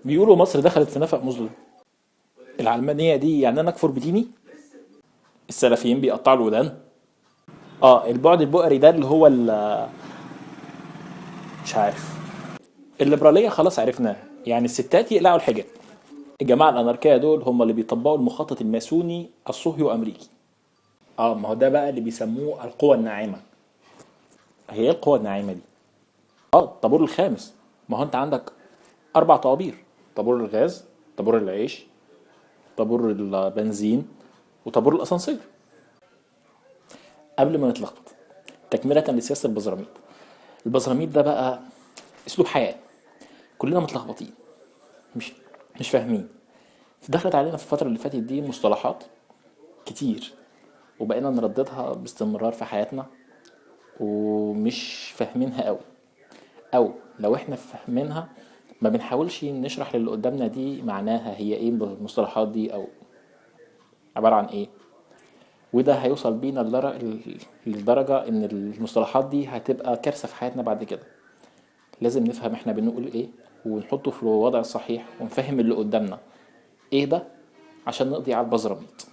بيقولوا مصر دخلت في نفق مظلم. العلمانية دي يعني أنا أكفر بديني؟ السلفيين بيقطعوا الودان. البعد البؤري ده اللي هو مش عارف. الليبرالية خلاص عرفناها، يعني الستات يقلعوا الحجاب. الجماعة الأناركية دول هم اللي بيطبقوا المخطط الماسوني الصهيو أمريكي. ما هو ده بقى اللي بيسموه القوى الناعمة. هي ايه القوى الناعمة دي؟ الطابور الخامس. ما هو انت عندك 4 طوابير: طابور الغاز، طابور العيش، طابور البنزين، وطابور الأسانسير. قبل ما نتلخبط، تكملة لسياسة البزراميط. البزراميط ده بقى أسلوب حياة، كلنا متلخبطين، مش فاهمين. دخلت علينا في الفترة اللي فاتت دي مصطلحات كتير وبقينا نرددها باستمرار في حياتنا ومش فاهمينها قوي، أو لو احنا فاهمينها ما بنحاولش نشرح للي قدامنا دي معناها هي ايه المصطلحات دي أو عبارة عن ايه. وده هيوصل بينا للدرجة ان المصطلحات دي هتبقى كارثة في حياتنا بعد كده. لازم نفهم احنا بنقول ايه ونحطه في الوضع الصحيح ونفهم اللي قدامنا ايه ده عشان نقضي على البزراميط.